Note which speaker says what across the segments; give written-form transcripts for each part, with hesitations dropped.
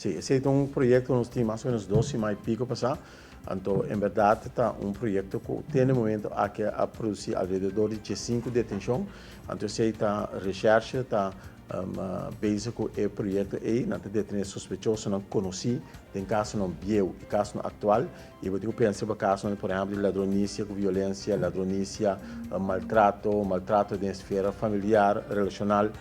Speaker 1: Sí, esei ta un proyekto ku nos tin mas o ménos dos siman i piko pasá. Anto en bèrdat ta un proyekto ku te na e momento aki a produsí alrededor di diesinku detenshon. Anto esei ta reshèrshe ta bezig ku e proyekto ei. Nan ta detené sospechosonan konosí den kasonan bieu i kasonan aktual. I bo tin ku pensa riba kasonan por ehèmpel di ladronisia ku violensia, ladronisia, maltrato, maltrato den esfera familiar, relashonal,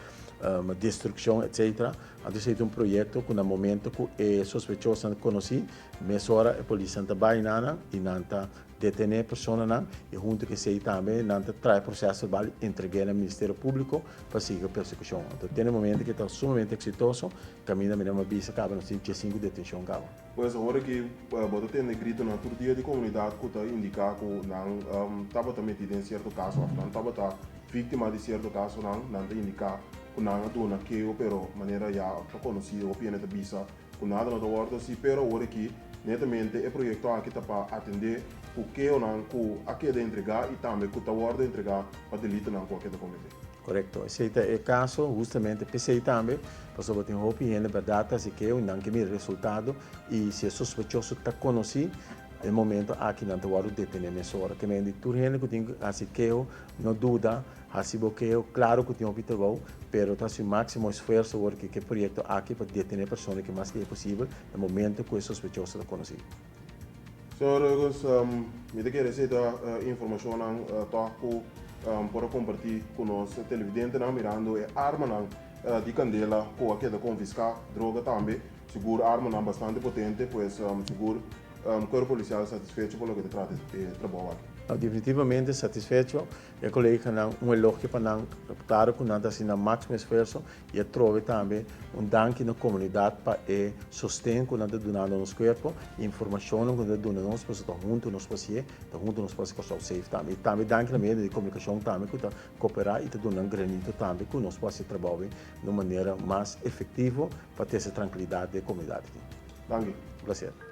Speaker 1: destrukshon, etsetera. Anto esei ta un proyekto ku na momento ku e sospechosonan ta konosí, mesora e polisnan ta bai na nan i nan ta detené personanan i huntu ku esei tambe nan ta traha e proseso verbal i entreg'é na Ministerio Públiko pa sigui ku e persekushon. Anto te na e momento ke ta sumamente eksitoso, kaminda mi nan a bisa kaba nos tin diesinku detenshon kaba.
Speaker 2: Pues awor aki bo ta tende gritonan tur dia di komunidat ku ta indiká ku nan tabata metí den sierto kaso òf nan tabata víktima di sierto kasonan, nan ta indiká ku nan a duna keo pero manera ya ta konosí hopi hende ta bisa ku nada no ta wòrdu hasi pero awor aki netamente e proyekto aki ta pa atendé ku keonan ku a keda entregá i tambe ku ta wòrdu entregá pa delitonan ku a keda kometé.
Speaker 1: Korekto, esei ta e kaso hustamente p'esei tambe pasobra tin hopi hende bèrdat ta hasi keo i nan ke mira resultado i si e sospechoso ta konosí e momento aki nan ta wòrdu detené mesora. Ke men di tur hende ku tin ku hasi keo no duda. Hasi bo keo, klaro ku tin hopi trabou, pero ta hasi máksimo esfuerso awor ku e proyekto aki pa detené persona ki mas lihé posibel na momento ku e sospechoso ta konosí.
Speaker 2: Señor Rögels, mi ta kere esei ta informashonnan tòg ku por a kompartí ku nos televidentenan mirando e armanan di kandela ku a keda konfiská, droga tambe, sigur armanan bastante potente, pues sigur Kuerpo Polisial satisfecho pa loke ta trata e trabou aki.
Speaker 1: Definitivamente satisfecho. E koleganan un elogio pa nan, klaro ku nan ta hasi nan máksimo esfuerso i atrobe tambe un danki na komunidat pa e sosten ku nan ta dunando nos kuerpo i informashonnan ku nan ta duna nos pasobra ta huntu nos por hasié, ta huntu nos por hasi Kòrsou safe tambe. I tambe danki na medio di komunikashon tambe ku ta koperá i ta duna nan granito tambe ku nos por hasi e trabou na un manera mas efektivo pa trese trankilidat den e komunidat aki.
Speaker 2: Danki.
Speaker 1: Un plaser.